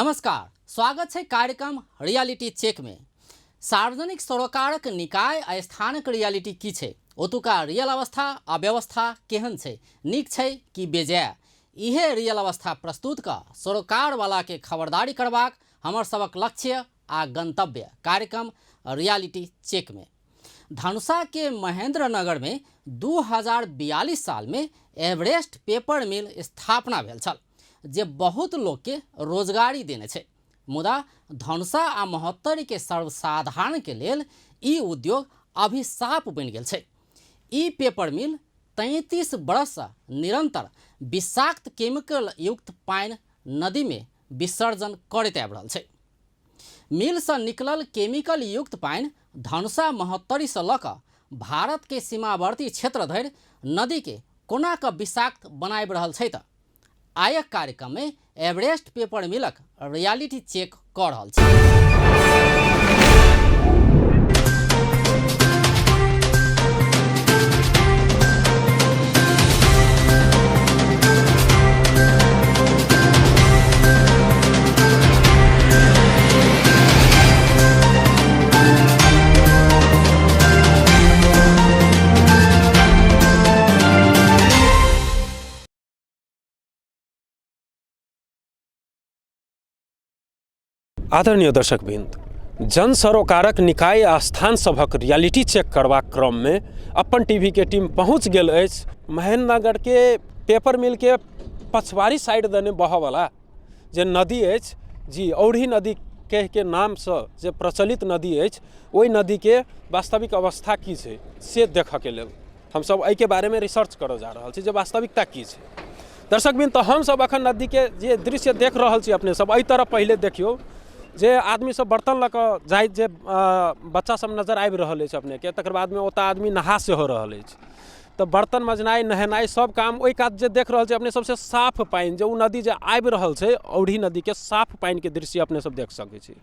नमस्कार, स्वागत है कार्यक्रम रियलिटी चेक में। सार्वजनिक सरोकारक निकाय आ स्थानक रियलिटी की छै, ओतुका रियल अवस्था आ व्यवस्था केहन छै, नीक छै कि बेजाय, इहे रियल अवस्था प्रस्तुत क सरोकार वाला के खबरदारी करबाक हमर सबक लक्ष्य आ गंतव्य कार्यक्रम रियलिटी चेक में। धनुषा के महेंद्र नगर में 2042 साल में एवरेस्ट पेपर मिल स्थापना भेल छल, जे बहुत लोग के रोजगारी देने छै। मुदा धनुषा आ महोत्तरी के सर्वसाधारण के लेल ई उद्योग अभिशाप बनि गेल छै। ई पेपर मिल 33 बरस निरंतर विषाक्त केमिकल युक्त पानि नदी में विसर्जन करैत आबि रहल छै। मिल से निकलल केमिकल युक्त पानि धनुषा महोत्तरी से लऽ कऽ भारत के सीमावर्ती क्षेत्र धरि नदी के कोना कऽ विषाक्त बनाबि रहल छै। तऽ आयक कार्यक्रम में एवरेस्ट पेपर मिलक रियलिटी चेक कऽ रहल छी। आदरणीय दर्शकवृंद, जन सरोकारक निकाय आ स्थान सभक रियलिटी चेक करबाक क्रममे अपन टीवीके टीम पहुँच गेल अछि महेन्द्रनगरके पेपर मिलके पछवारी साइड दने बहऽवला जे नदी अछि जी, औरही नदी कहिके नामसँ जे प्रचलित नदी अछि, ओहि नदीके वास्तविक अवस्था की छै से देखऽके लेल हमसब एहिके बारेमे रिसर्च करऽ जा रहल छी जे वास्तविकता की छै। दर्शकवृंद, तऽ हमसब अखन नदीके जे दृश्य देख रहल छी अपने सब, एहि तरफ पहिले देखियौ जे आदमी सब बर्तन लऽ कऽ जाइत जे बच्चा सब नजर आबि रहल अछि अपनेके। तकर बादमे ओतऽ आदमी नहा सेहो रहल अछि, तऽ बर्तन मजनाइ, नहेनाइ सब काम ओहि कात जे देख रहल छी अपने सबसे साफ पानि जे ओ नदी जे आबि रहल छै, औरही नदीके साफ पानिके दृश्य अपने सब देख सकै छी।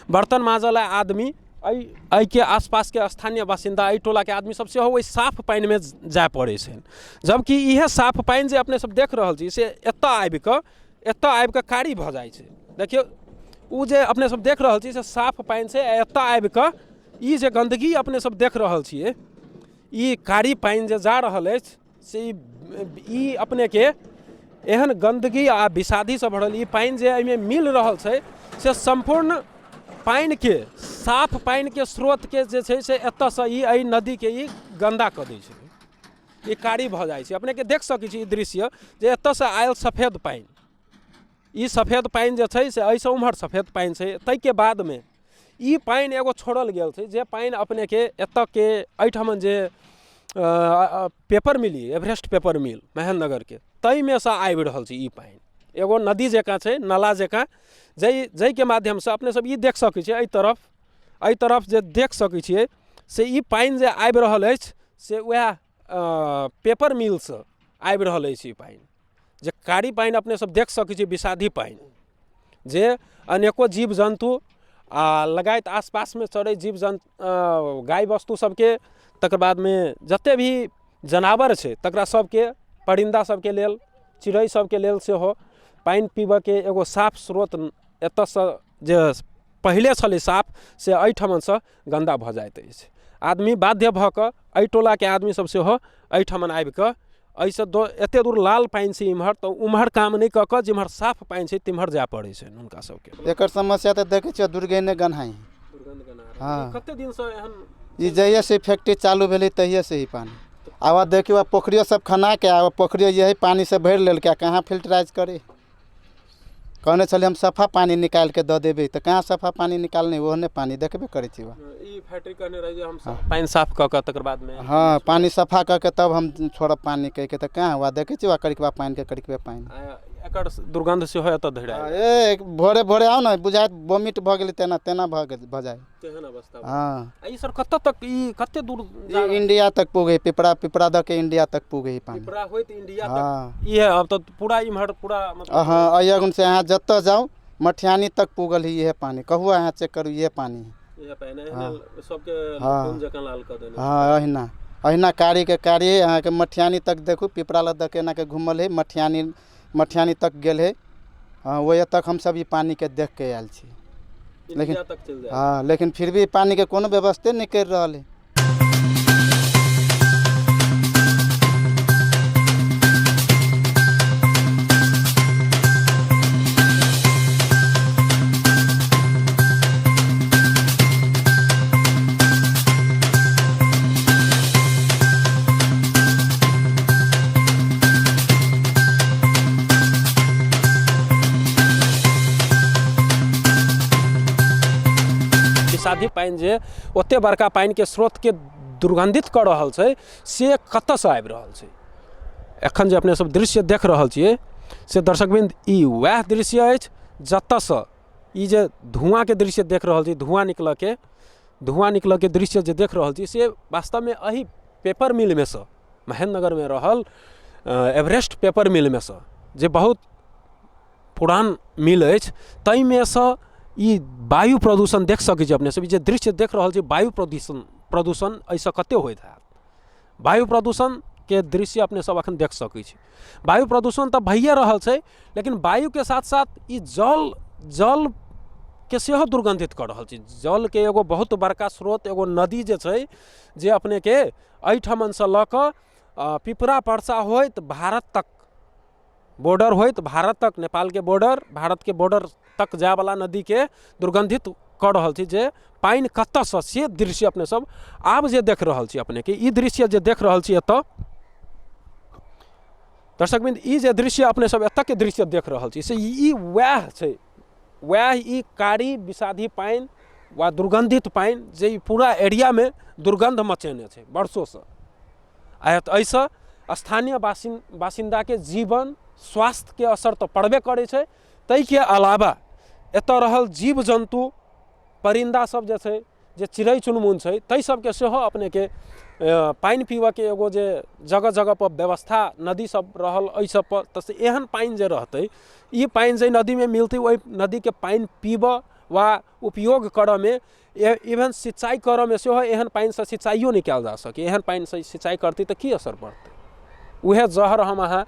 बर्तन माजऽ लए आदमी एहिके आसपासके स्थानीय बासिन्दा, एहि टोलाके आदमी सब सेहो ओहि साफ पानिमे जाय पड़ै छनि, जबकि इएह साफ पानि जे अपने सब देख रहल छी से एतऽ आबिकऽ कारी भऽ जाइ छै। देखियौ, ओ जे अपने सब देख रहल छी से साफ पानि छै, आ एतऽ आबिकऽ ई जे गन्दगी अपने सब देख रहल छियै, ई कारी पानि जे जा रहल अछि से ई अपनेके एहन गन्दगी आ विषादीसँ भरल ई पानि जे एहिमे मिल रहल छै से सम्पूर्ण पानिके, साफ पानिके स्रोतके जे छै से एतऽसँ ई एहि नदीके ई गन्दा कऽ दै छै, ई कारी भऽ जाइ छै। अपनेके देख सकै छी ई दृश्य जे एतऽसँ आयल सफेद पानि, ई सफेद पानि जे छै से एहिसँ उम्हर सफेद पानि छै। ताहिके बादमे ई पानि एगो छोड़ल गेल छै, जे पानि अपनेके एतऽके एहिठाम जे पेपर मिल, एवरेस्ट पेपर मिल महेन्द्रनगरके, ताहिमे सँ आबि रहल छै। ई पानि एगो नदी जकाँ छै, नाला जकाँ, जाहिके माध्यमसँ अपने सब ई देख सकै छियै। एहि तरफ जे देख सकै छियै से ई पानि जे आबि रहल अछि से वएह पेपर मिलसँ आबि रहल अछि। ई पानि जे कारी पानि अपने सब देख सकै छियै, विषादी पानि जे अनेको जीव जन्तु आ लगायत आसपासमे चरै जीव जन्तु, गाय वस्तु सबके, तकर बादमे जते भी जनावर छै तकरा सबके, परिन्दा सबके लेल, चिड़ै सबके लेल सेहो पानि पीबऽके एगो साफ स्रोत एतऽसँ जे पहिले छलै साफ से एहिठमनसँ गन्दा भऽ जाइत अछि। आदमी बाध्य भऽ कऽ, एहि टोलाके आदमी सब सेहो एहिठमन आबिकऽ एहिसँ एते दूर लाल पानि छै इम्हर, तऽ उम्हर काम नहि कऽ कऽ जिम्हर साफ पानि छै तिम्हर जाय पड़ै छै हुनका सबके। एकर समस्या तऽ देखै छियै, दुर्गन्धे गन्हाइ। हाँ। कते दिनसँ एहन? ई जहिया से फैक्ट्री चालू भेलै तहिया से ही पानि। आब देखियौ, आब पोखरियो सब खना के आब पोखरियो यही पानि से भरि लेलकै। कहाँ फिल्टराइज करी? कहने छलियै हम सफा पानि निकालि के दऽ देबै, तऽ कहाँ सफा पानि निकालने? ओहने पानि देखबे करै छी। ई फैक्ट्री कहने रहै जे हम पानि साफ कऽ कऽ तकर बादमे हाँ, पानि सफा कऽ के तब हम छोड़ब पानि कहिके, तऽ कहाँ हुआ? देखै छियै, करिकबा पानिके करिकबे पानि। एकर दुर्गंध सेहो एतऽ धरि आबि ए भोरे भोरे आउ ने, बुझायत वोमिट भऽ गेलै, तेना तेना भऽ गेल, भऽ जाइ। तेहन अवस्था। हाँ। आ ई सर कतऽ तक, ई कते दूर जा ई इंडिया तक पुगे, पिपरा पिपरा दऽ के इंडिया तक पुगे ई पानि। पिपरा होइत इंडिया तक? हाँ। ई है, अब तऽ पूरा इम्हर पूरा मतलब हाँ, अयगुन से अहाँ जतऽ जाउ, मठियानी तक पुगल है इहे पानि। कहू, अहाँ चेक करू, इहे पानि है। इएह पानि एहने सबके हाँ। खून जकाँ लाल कऽ देने। हाँ, अहिना अहिना कारी के कारी। अहाँके मठियानी तक देखू, पिपरा लग दऽ के एना के घूमल है, मठियानी मठियानी तक गेल है। हँ, ओहि तक हमसब ई पानिके देख के आयल छी। लेकिन तक चलि जाए। हँ, लेकिन फिर भी पानिके कोनो व्यवस्थे नहि करि रहल है। विषादी पानि जे ओते बड़का पानिके स्रोतके दुर्गन्धित कऽ रहल छै से कतऽसँ आबि रहल छै? एखन जे अपने सब दृश्य देख रहल छियै से दर्शकवृन्द ई वएह दृश्य अछि जतऽसँ ई जे धुआँके दृश्य देख रहल छी, धुआँ निकलऽके दृश्य जे देख रहल छी से वास्तवमे एहि पेपर मिलमे सँ महेन्द्रनगरमे रहल एवरेस्ट पेपर मिलमे सँ जे बहुत पुरान मिल अछि ताहिमे सँ ई वायु प्रदूषण देख सकै छी अपने सब। ई जे दृश्य देख रहल छी वायु प्रदूषण एहिसँ कते होइत हैत, वायु प्रदूषणके दृश्य अपने सब एखन देख सकै छी। वायु प्रदूषण तऽ भइए रहल छै, लेकिन वायुके साथ साथ ई जलके सेहो दुर्गन्धित कऽ रहल छै। जलके एगो बहुत बड़का स्रोत एगो नदी जे छै जे अपनेके एहिठमनसँ लऽ कऽ पिपरा परसा होइत भारत तक बॉर्डर होइत भारत तक, नेपालके बॉर्डर भारतके बॉर्डर तक जायवला नदीके दुर्गन्धित कऽ रहल छै। जे पानि कतऽसँ से दृश्य अपने सब आब जे देख रहल छी अपनेके ई दृश्य जे देख रहल छी एतऽ दर्शकवृन्द, ई जे दृश्य अपने सब एतऽके दृश्य देख रहल छी से ई वएह छै, वएह ई कारी विषादी पानि वा दुर्गन्धित पानि जे ई पूरा एरियामे दुर्गन्ध मचेने छै वर्षोसँ। आ एहिसँ स्थानीय बासिन्दाके जीवन स्वास्थ्यके असर तऽ पड़बे करै छै, ताहिके अलावा एतऽ रहल जीव जन्तु परिन्दा सब जे छै, जे चिड़ै चुनमुन छै, ताहि सबके सेहो अपनेके पानि पीबऽके एगो जे जगह जगहपर व्यवस्था नदी सब रहल एहि सबपर, तऽ से एहन पानि जे रहतै, ई पानि जे नदीमे मिलतै ओहि नदीके पानि पीबऽ वा उपयोग करऽमे, इवन सिंचाइ करऽमे सेहो एहन पानिसँ सिंचाइयो नहि कयल जा सकैए। एहन पानिसँ सिंचाइ करतै तऽ की असर पड़तै? उएह जहर हम अहाँ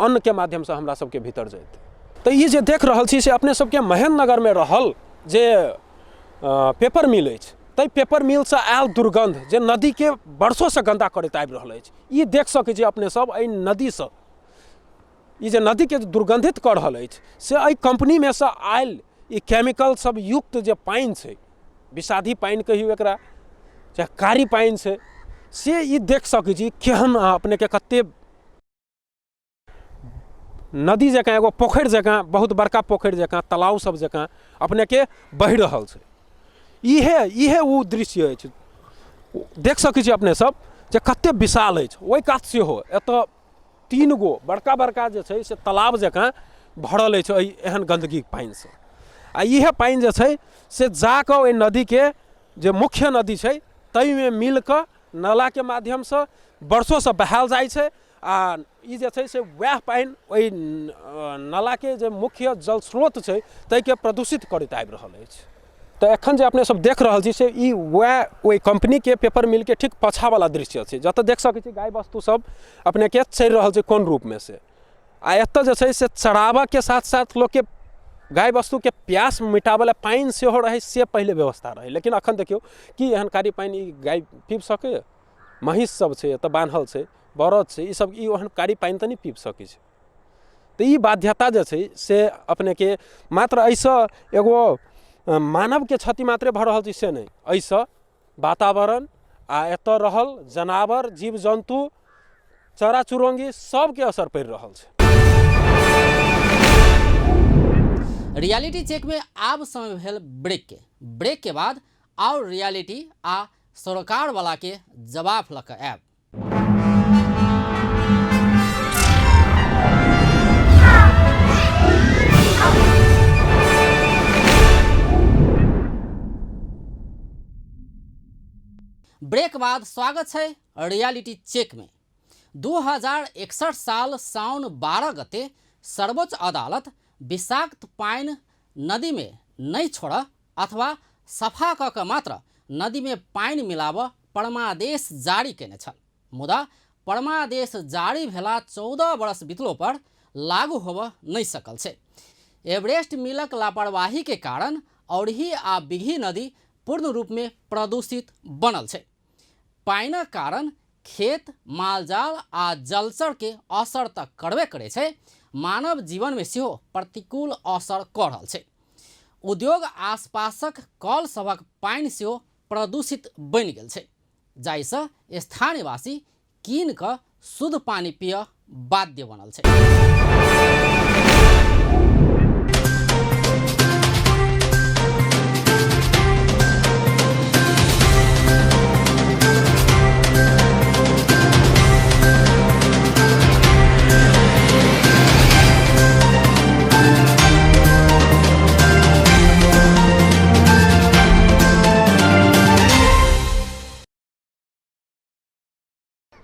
अन्नके माध्यमसँ हमरा सबके भीतर जेतै। तऽ ई जे देख रहल छी से अपने सबके महेन्द्रनगरमे रहल जे पेपर मिल अछि, ताहि पेपर मिलसँ आयल दुर्गन्ध जे नदीके वर्षोसँ गन्दा करैत आबि रहल अछि, ई देख सकै छी अपने सब। एहि नदीसँ ई जे नदीके दुर्गन्धित कऽ रहल अछि से एहि कम्पनीमे सँ आयल ई केमिकल सब युक्त जे पानि छै, विषादी पानि कहियौ एकरा, चाहे कारी पानि छै, से ई देख सकै छी केहन अपनेके कते नदी जकाँ एगो पोखरि जकाँ, बहुत बड़का पोखरि जकाँ, तालाब सब जकाँ अपनेके बहि रहल छै। इहे ओ दृश्य अछि, देख सकै छी अपने सब जे कते विशाल अछि। ओहि कात सेहो एतऽ 3 गो बड़का बड़का जे छै से तालाब जकाँ भरल अछि एहि एहन गन्दगीके पानिसँ। आ इएह पानि जे छै से जाकऽ ओहि नदीके जे मुख्य नदी छै ताहिमे मिलकऽ नालाके माध्यमसँ वर्षोसँ बहायल जाइ छै। आ ई जे छै से वएह पानि ओहि नालाके जे मुख्य जल स्रोत छै ताहिके प्रदूषित करैत आबि रहल अछि। तऽ एखन जे अपने सब देख रहल छी से ई वएह ओहि कम्पनीके पेपर मिलके ठीक पाछाँवला दृश्य छै, जतऽ देख सकै छी गाय वस्तु सब अपनेके चरि रहल छै कोन रूपमे से। आ एतऽ जे छै से चराबऽके साथ साथ लोकके गाय वस्तुके प्यास मिटाबऽ लए पानि सेहो रहै, से पहिले व्यवस्था रहै। लेकिन एखन देखियौ कि एहन कारी पानि ई गाय पीब सकैए? महीँस सब छै एतऽ बान्हल छै, बरद छै, ई सब ई ओहन कारी पानि तऽ नहि पीब सकै छै। तऽ ई बाध्यता जे छै से अपनेके मात्र एहिसँ एगो मानवके क्षति मात्रे भऽ रहल छै से नहि, एहिसँ वातावरण आ एतऽ रहल जनावर जीव जन्तु चरा चुरंगी सबके असर पड़ि रहल छै। रियलिटी चेक में आब समय भेल ब्रेक के। ब्रेक के बाद और रियलिटी आ सरोकार वाला के जवाब लऽ कऽ आयब। ब्रेक बाद स्वागत है रियलिटी चेक में। 2061 साल साउन 12 गते सर्वोच्च अदालत विषाक्त पानि नदी में नहीं छोड़ अथवा सफा क के मात्र नदी में पानि मिलाबऽ परमादेश जारी केने छल। मुदा परमादेश जारी भेला 14 वर्ष बितलो पर लागू होबऽ नहीं सकल छै। एवरेस्ट मिलक लापरवाही के कारण औरही आ बिघी नदी पूर्ण रूप में प्रदूषित बनल छै। पानिक कारण खेत, मालजाल आ जलचर के असर तऽ करबे करै छै, मानव जीवन में सेहो प्रतिकूल असर कऽ रहल छै। उद्योग आसपासक कल सभक पानि सेहो प्रदूषित बनि गेल छै, जाहिसँ स्थानीयवासी कीन कऽ शुद्ध पानि पिय बाध्य बनल छै।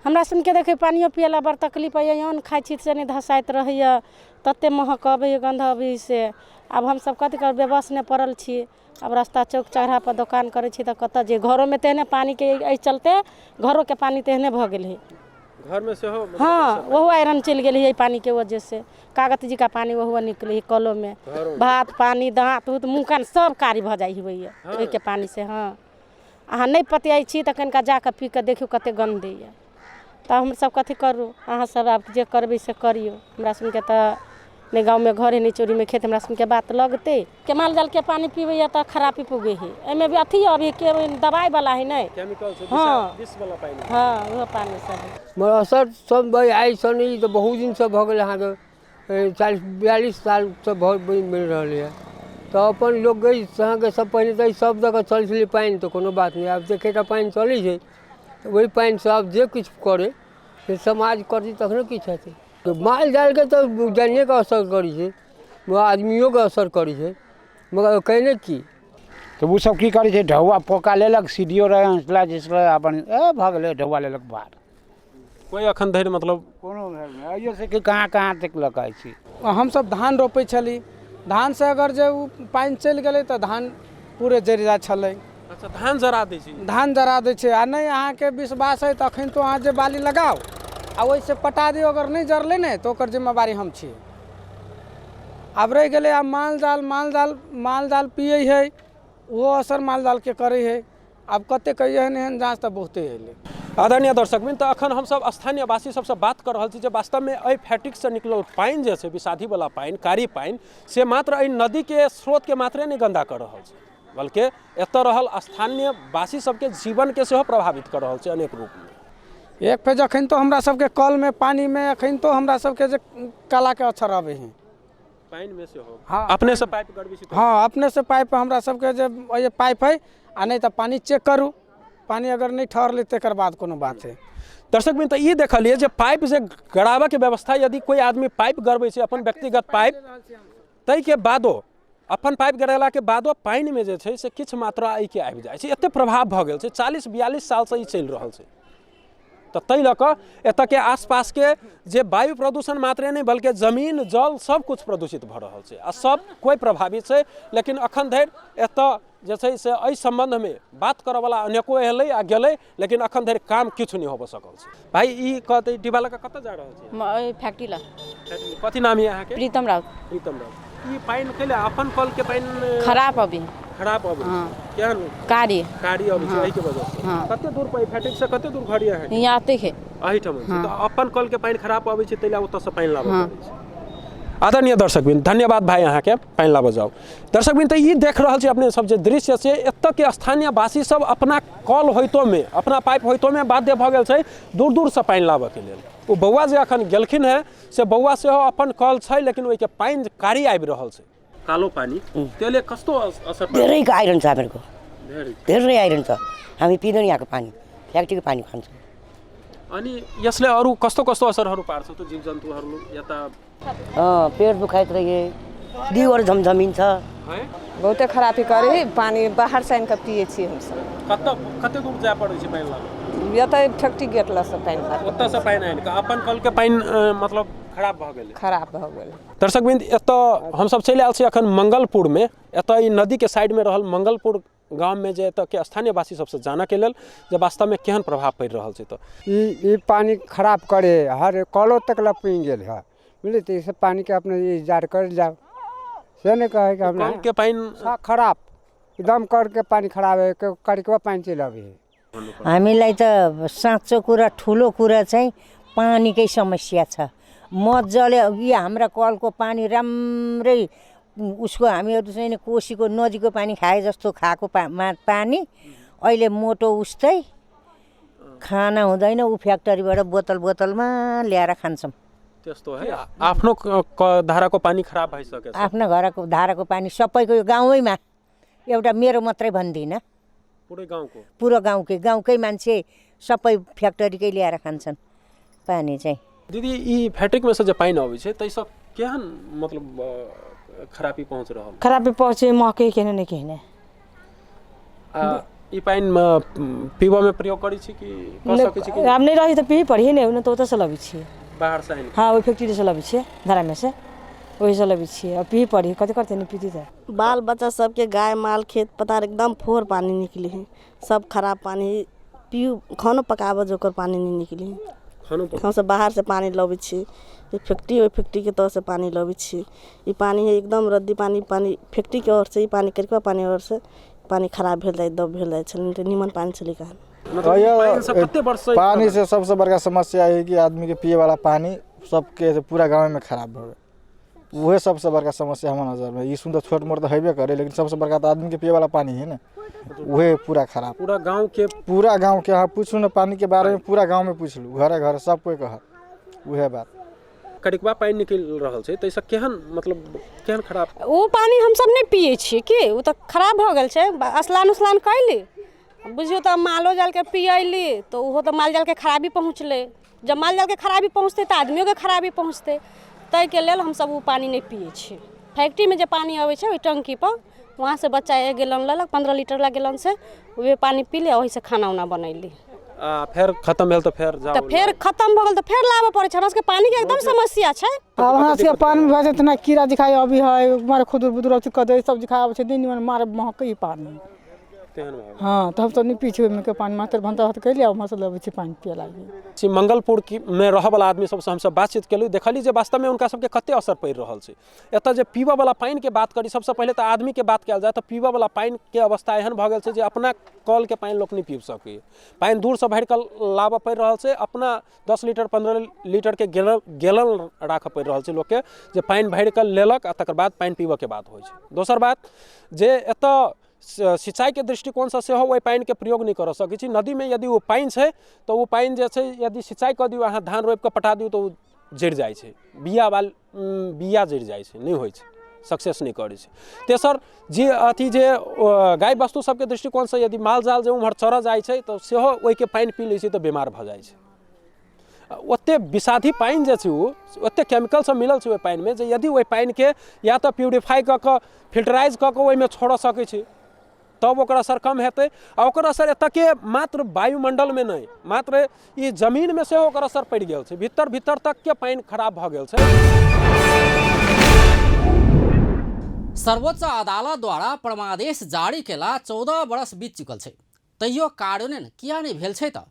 हमरा सुनके देखै पानियो पियै लए बड़ तकलीफ होइए। अन्न खाइ छी से नहि धसाइत रहैए, तते महक अबैए, गन्ध अबैए से। आब हमसब कथी करब, बेबस नहि पड़ल छी। आब रास्ता चौक चौराहापर दोकान करै छी तऽ कतऽ जे घरोमे तेहने पानिके एहि चलते घरोके पानि तेहने भऽ गेल हइ। घरमे सेहो? हँ, ओहो आयरन चलि गेल हइ एहि पानिके वजहसँ। कागत जी का पानि ओहो निकलै हइ। कलोमे भात पानि दाँत उत मुँह कान सब कारी भऽ जाइ होइए ओहिके पानिसँ। हँ, अहाँ नहि पतियाइ छी तऽ कनिका जाकऽ पी कऽ देखियौ कते गन्ध दैए। तऽ हमसब कथी करू? अहाँ सब आब जे करबै से करियौ। हमरा सुनके तऽ नहि गाँवमे घर हइ, नहि चोरीमे खेत। हमरा सुनके बात लगतै के माल जालके पानि पीबैए तऽ खराबी पुगै हइ। एहिमे भी अथी अभी के दबाइवला हइ नहि? केमिकल से। हँ। विष वाला पानि। हँ, ओहो पानि सब हइ। मगर असर सब आइसँ नहि, तऽ बहुत दिनसँ भऽ गेल। अहाँके 40-42 सालसँ भऽ बनि रहलैए। तऽ अपन लोक गई अहाँके सब पहिने तऽ सब जगह चलै छलै पानि, तऽ कोनो बात नहि। आब तऽ एकेटा पानि चलै छै, तऽ ओहि पानिसँ आब जे किछु करै से समाज करतै, तखने किछु हेतै। तऽ माल जालके तऽ जानिएके असर करै छै, आदमियोके असर करै छै, मगर कयने की? तऽ ओसब की करै छै, ढौआ पोका लेलक, सीढ़ियो रहै, हँसला जिसला अपन ए भऽ गेलै, ढौआ लेलक बाहर। कोइ अखन धरि मतलब कोनो अइयो से कि कहाँ कहाँ तक लऽ कऽ छी। हमसब धान रोपै छली, धानसँ अगर जे ओ पानि चलि गेलै तऽ धान पूरे जरि जाइ छलै। अच्छा, धान जरा दै छै? धान जरा दै छै। आ नहि अहाँके विश्वास हइ तऽ अखन तो अहाँ जे बाली लगाउ आ ओहिसँ पटा दियौ, अगर नहि जरलै ने तऽ ओकर जिम्मेवारी हम छी। आब रहि गेलै आब माल जाल। माल जाल, माल जाल पियै हइ, ओहो असर माल जालके करै हइ। आब कते कहियै, एहन एहन जाँच तऽ बहुते अयलै। आदरणीय दर्शकवृन्द, तऽ अखन हमसब स्थानीयवासी सबसँ बात कऽ रहल छी जे वास्तवमे एहि फैक्ट्रीसँ निकलल पानि जे छै, विषाधीवला पानि, कारी पानि, से मात्र एहि नदीके स्रोतके मात्रे नहि गन्दा कऽ रहल छै, बल्कि एतऽ रहल स्थानीयवासी सबके जीवनके सेहो प्रभावित कऽ रहल छै अनेक रूपमे। एक फेर अखन तो हमरा सबके कलमे पानिमे अखन तो हमरा सबके जे कालाके असर अबै हइ। पानिमे सेहो? हँ। अपनेसँ पाइप गड़बै छी? हँ, अपनेसँ पाइप हमरा सबके जे एहि पाइप हइ, आ नहि तऽ पानि चेक करू। पानि अगर नहि ठहरलै तकर बाद कोनो बात हइ। दर्शकवृन्द, तऽ ई देखलियै जे पाइप जे गड़ाबऽके व्यवस्था, यदि कोइ आदमी पाइप गड़बै छै अपन व्यक्तिगत पाइप, ताहिके बादो अपन पाइप गड़ेलाके बादो पानिमे जे छै से किछु मात्रा एहिके आबि जाइ छै। एतेक प्रभाव भऽ गेल छै, 40-42 सालसँ ई चलि रहल छै। तऽ ताहि लऽ कऽ एतऽके आसपासके जे वायु प्रदूषण मात्रे नहि, बल्कि जमीन, जल सब किछु प्रदूषित भऽ रहल छै आ सब कोइ प्रभावित छै। लेकिन अखन धरि एतऽ जे छै से एहि सम्बन्धमे बात करऽवला अनेको एलै आ गेलै, लेकिन अखन धरि काम किछु नहि होबऽ सकल छै। भाइ, ई कहतै डिब्बा लऽ कऽ कतऽ जा रहल छी? फैक्ट्री लग। कथी नाम यऽ अहाँके? प्रीतम राउत। प्रीतम राउत। ई पानि कैले अपन कलके पानि खराब अभी। खराब अबै छै? हँ। केहन? कारी। कारी अबै छै एहिके वजह से? हँ। कते दूर पर फैक्ट्री से कते दूर घर यऽ अहाँके? यहाँ आते है। एहिठाम छै? तऽ अपन कलके पानि खराब अबै छै, ताहि लए ओतऽसँ पानि लाबऽ पड़ै छै। आदरणीय दर्शकवृन्द, धन्यवाद भाइ अहाँके, पानि लाबऽ जाउ। दर्शकवृन्द, तऽ ई देख रहल छी अपने सब जे दृश्य से एतऽके स्थानीयवासी सब अपना कल होइतोमे, अपना पाइप होइतोमे बाध्य भऽ गेल छै दूर दूरसँ पानि लाबऽके लेल। ओ बौआ जे अखन गेलखिन हेँ से बौआ सेहो अपन कल छै, लेकिन ओहिके पानि कारी आबि रहल छै, कालो पानि। त्यसले कस्तो असर पार्छ? धेरै आइरन छ हामीहरूको। धेरै? धेरै आइरन छ। हामी पिँदैन यहाँको पानी, फ्याक्ट्रीको पानी खान्छौँ। अनि यसले अरू कस्तो कस्तो असरहरू पार्छ त जीव जन्तुहरू यता? अँ, पेट दुखाइत रहे, जिउहरू झमझमिन्छ। है। बहुते खराबी करे है पानी। बाहर से आनि कऽ पियै छियै हमसब। कतऽ, कते दूर जाय पड़ै छै पानि लाबऽ? एतऽ फैक्ट्री गेट लग से पानि लाबऽ। ओतऽसँ पानि आनि कऽ अपन कलके पानि मतलब खराब भऽ गेलै? खराब भऽ गेल। दर्शकवृन्द, एतऽ हमसब चलि आयल छी अखन मंगलपुरमे। एतऽ ई नदीके साइडमे रहल मंगलपुर गाममे जे एतऽके स्थानीयवासी सबसँ जानऽके लेल जे वास्तवमे केहन प्रभाव पड़ि रहल छै। तऽ ई ई पानी खराब करे है, हर कलो तक ला पी गेल है, बुझलिए? तऽ ई सब पानीके अपने इंतजार कर जाओ। से नहि कहैके हमरा। कलके पानि खराब एकदम, करके पानि खराब है, करके पानि चलि अबै है। हामीलाई त साँचो कुरा, ठुलो कुरा चाहिँ पानीकै समस्या छ। मजाले यी हाम्रा कलको पानी राम्रै उसको, हामीहरू चाहिँ नि कोसीको नदीको पानी खाए जस्तो खाएको पानी अहिले मोटो उस्तै खाना हुँदैन। ऊ फ्याक्ट्रीबाट बोतल बोतलमा ल्याएर खान्छौँ। त्यस्तो है, आफ्नो धाराको पानी खराब भइसकेछ। आफ्नो घरको धाराको पानी सबैको, यो गाउँैमा, एउटा मेरो मात्रै भन्दिनँ। पुरै गाउँको। पुरो गाउँकै, गाउँकै मान्छे सबै फ्याक्ट्रीकै ल्याएर खान्छन् पानी चाहिँ। दीदी, ई फैक्ट्रीमे से जे पानि अबै छै ताहिसँ केहन मतलब खराबी पहुँच रहल? खराबी पहुँचे, महकै केहने नहि केहने। आ ई पानिमे पीबऽमे प्रयोग करै छी कि कऽ सकै छी कि? आब नहि रही तऽ पीबी पड़ी नहि, नहि तऽ ओतऽसँ लबै छियै। बाहरसँ आनि? हँ, ओहि फैक्ट्रीसँ लबै छियै, धारामे से ओहिसँ लबै छियै। आ पीबी पड़ी, कथी करतै, नहि पीती तऽ। बाल बच्चा सबके, गाय माल, खेत पथार एकदम फोर पानी निकली है, सब खराब पानी। पीयू, खानो पकाबऽ जोकर पानी नहीं निकली है। खानो? हमसब बाहरसँ पानि लबै छी, ई फैक्ट्री, ओहि फैक्ट्रीके तरफसँ पानि लबै छी। ई पानी है एकदम रद्दी पानी। पानी फैक्ट्रीके ओर से ई पानी, करिकबा पानी ओर से पानी खराब भेल जाइ, दब भेल जाइ छलै, नहि तऽ नीमन पानी छलै कहाँ। मतलब ई पानि सब कते वर्ष से? पानी से सबसे बड़का समस्या है कि आदमी के पिए वाला पानी सबके पूरा गाँव में खराब भऽ गेल। उहे सबसे बड़का समस्या हमर नजर में। ई सुन तऽ छोट मोट तऽ हेबे करे, लेकिन सबसे बड़का तऽ आदमी के पिए वाला पानी है ने, उहे पूरा खराब। पूरा गाँव के? पूरा गाँव के। अहाँ पूछू ने पानी के बारे में, पूरा गाँव में पूछलू, घरे घर सब कोई कहत उहे बात। करिकबा पानि निकलि रहल छै, ताहिसँ केहन मतलब केहन खराब? ओ पानि हमसब नहि पियै छियै कि ओ तऽ खराब भऽ गेल छै। स्नान उस्नान कैली, बुझियौ तऽ मालो जालके पियैली तऽ ओहो तऽ माल जालके खराबी पहुँचलै। जब माल जालके खराबी पहुँचतै तऽ आदमियोके खराबी पहुँचतै। ताहिके लेल हमसब ओ पानि नहि पियै छियै। फैक्ट्रीमे जे पानि अबै छै ओहि टंकीपर, वहाँसँ बच्चा एक गैलन लेलक, 15 लीटर गैलन से उहे पानि पीली आ ओहिसँ खाना उना बनैली। आ फेर खतम भेल तऽ फेर जाउ? तऽ फेर खतम भऽ गेल तऽ फेर लाबऽ पड़ै छै। हमरा सबके पानिके एकदम समस्या छै। आब हमरा सबके पानी भऽ जेतना कीड़ा दिखाई अभी है, मारे खुदुर बुदुर अथी कऽ दै सब दिखाई आबै छै, दिन मारे महकै पानी। तेहन भऽ गेल। हँ, तऽ हमसब नहि पी छी ओहिमे के पानि। मात्र भनसा भात कैली आ उम्हरसँ लबै छी पानि पिए लागी। छी मंगलपुर की मे रहऽवला आदमी सबसँ हमसब बातचीत केलहुँ, देखली जे वास्तवमे हुनका सबके कते असर पड़ि रहल छै। एतऽ जे पीबऽवला पानिके बात करी, सबसँ पहिले तऽ आदमीके बात कयल जाय तऽ पीबऽवला पानिके अवस्था एहन भऽ गेल छै जे अपना कलके पानि लोक नहि पीब सकैए। पानि दूरसँ भरि कऽ लाबऽ पड़ि रहल छै। अपना 10 लीटर 15 लीटरके गैलन गैलन राखऽ पड़ि रहल छै लोकके, जे पानि भरि कऽ लेलक आ तकर बाद पानि पीबऽके बात होइ छै। दोसर बात जे एतऽ सिंचाइके दृष्टिकोणसँ सेहो ओहि पानिके प्रयोग नहि कऽ सकै छी। नदीमे यदि ओ पानि छै तऽ ओ पानि जे छै, यदि सिंचाइ कऽ दियौ अहाँ, धान रोपि कऽ पटा दियौ तऽ ओ जरि जाइ छै, बिया बाल बिया जरि जाइ छै, नहि होइ छै, सक्सेस नहि करै छै। तेसर जे अथी जे गाय वस्तु सबके दृष्टिकोणसँ यदि माल जाल जे उम्हर चरऽ जाइ छै तऽ सेहो ओहिके पानि पी लै छै तऽ बीमार भऽ जाइ छै। ओते विषाधी पानि जे छै, ओ ओते केमिकल सब मिलल छै ओहि पानिमे जे यदि ओहि पानिके या तऽ प्यूरिफाइ कऽ कऽ, फिल्टराइज कऽ कऽ ओहिमे छोड़ऽ सकै छै तब ओकर असर कम हेतै। आ ओकर असर एतऽके मात्र वायुमण्डलमे नहि, मात्र ई जमीनमे सेहो ओकर असर पड़ि गेल छै। भीतर भीतर तकके पानि खराब भऽ गेल छै। सर्वोच्च अदालत द्वारा परमादेश जारी केला 14 वर्ष बीत चुकल छै, तैयो कार्यान्वयन किया नहि भेल छै? तऽ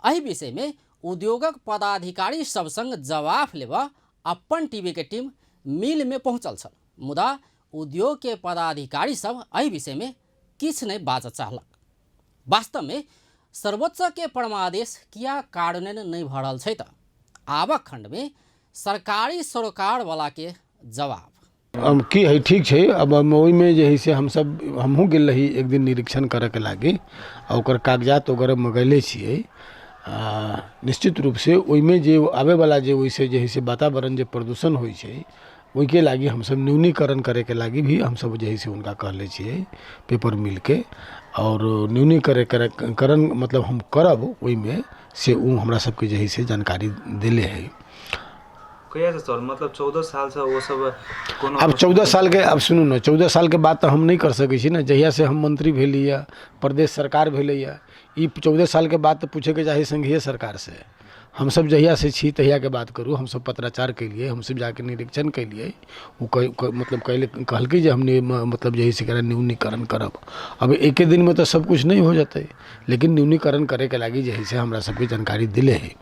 एहि विषयमे उद्योगक पदाधिकारी सब संग जवाफ लेबऽ अपन टीवी के टीम मिल में पहुंचल छल, मुदा उद्योग के पदाधिकारी सब एहि विषय में किछु नहि बाजऽ चाहलक। वास्तव में सर्वोच्च के परमादेश किया कार्यान्वयन नहि भऽ रहल छै? तऽ आबक खंड में सरकारी सरोकार वाला के जवाब। हम की है, ठीक छै। अब हम ओहिमे जे है से हमसब, हमहूँ गेल रही एक दिन निरीक्षण करऽके लागी आ ओकर कागजात वगैरह मगैले छियै। आ निश्चित रूपसँ ओहिमे जे आबैवला जे ओहिसँ जे है से वातावरण जे प्रदूषण होइ छै, ओहिके लागि हमसब न्यूनीकरण करैके लागि भी हमसब जे है से हुनका कहले छियै पेपर मिलके, आओर न्यूनीकरण मतलब हम करब ओहिमे से ओ हमरा सबके जे है से जानकारी देले है। कहियासँ सर? मतलब 14 सालसँ ओ सब कोनो आब 14 सालके, आब सुनू ने, 14 सालके बात तऽ हम नहि कर सकै छी ने। जहियासँ हम मंत्री भेलियै, प्रदेश सरकार भेलैए, ई 14 सालके बात तऽ पूछैके चाही संघीय सरकारसँ। हमसब जहियासँ छी तहियाके बात करू, हमसब पत्राचार केलियै, हमसब जाके निरीक्षण केलियै। ओ मतलब कहलकै जे हम मतलब जे हइ से एकरा न्यूनीकरण करब। अब एके दिनमे तऽ सब किछु नहि हो जेतै, लेकिन न्यूनीकरण करैके लागि जे हइ से हमरा सबके जानकारी देले हइ।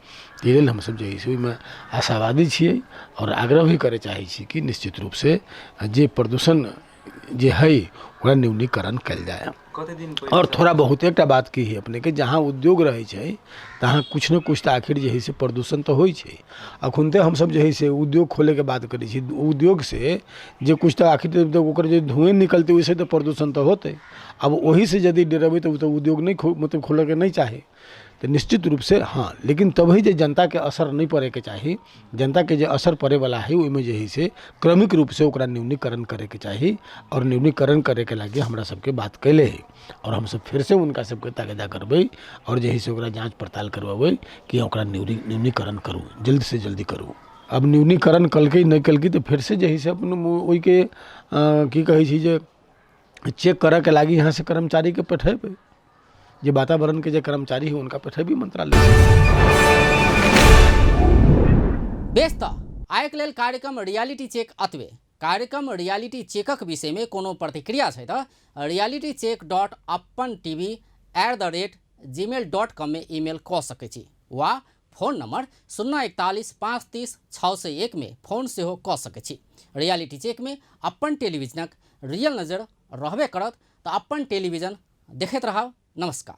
एहि लेल हमसब जे हइ से ओहिमे आशावादी छियै आओर आग्रह भी करऽ चाहै छी कि निश्चित रूपसँ जे प्रदूषण जे हइ ओकरा न्यूनीकरण कयल जाय। कते दिन आओर थोड़ा बहुत एकटा बात की हइ अपनेके, जहाँ उद्योग रहै छै तहाँ किछु ने किछु तऽ आखिर जे हइ से प्रदूषण तऽ होइ छै। अखुनते हमसब जे हइ से उद्योग खोलैके बात करै छी, उद्योगसँ जे किछु तऽ आखिर ओकर जे धुएँ निकलतै ओहिसँ तऽ प्रदूषण तऽ होतै। आब ओहिसँ यदि डरेबै तऽ ओ तऽ उद्योग नहि मतलब खोलैके नहि चाही। तऽ निश्चित रूपसँ हँ, लेकिन तभी जे जनताके असर नहि पड़ैके चाही, जनताके जे असर पड़ैवला हइ ओहिमे जे हइ से क्रमिक रूपसँ ओकरा न्यूनीकरण करैके चाही। आओर न्यूनीकरण करैके लागि हमरा सबके बात कएले हइ आओर हमसब फेरसँ हुनका सबके तगादा करबै आओर जे हइ से ओकरा जाँच पड़ताल करबेबै कि ओकरा न्यूनीकरण करू, जल्दसँ जल्दी करू। आब न्यूनीकरण केलकै नहि केलकै तऽ फेरसँ जे हइ से अपन ओहिके की कहै छै जे चेक करऽके लागि यहाँसँ कर्मचारीके पठेबै, जे वातावरणके जे कर्मचारी हइ हुनका पठेबै मंत्रालय। बेस, तऽ आइके लेल कार्यक्रम रियलिटी चेक अतबे। कार्यक्रम रियलिटी चेकक विषयमे कोनो प्रतिक्रिया छै तऽ realitycheck.apantv@gmail.com मे ईमेल कऽ सकै छी वा फोन नंबर 041 530 601 में फोन सेहो कऽ सकै छी। रियलिटी चेकमे अपन टेलीविजनक रियल नजर रहबे करत, तऽ अपन टेलीविजन देखैत रहब। नमस्कार।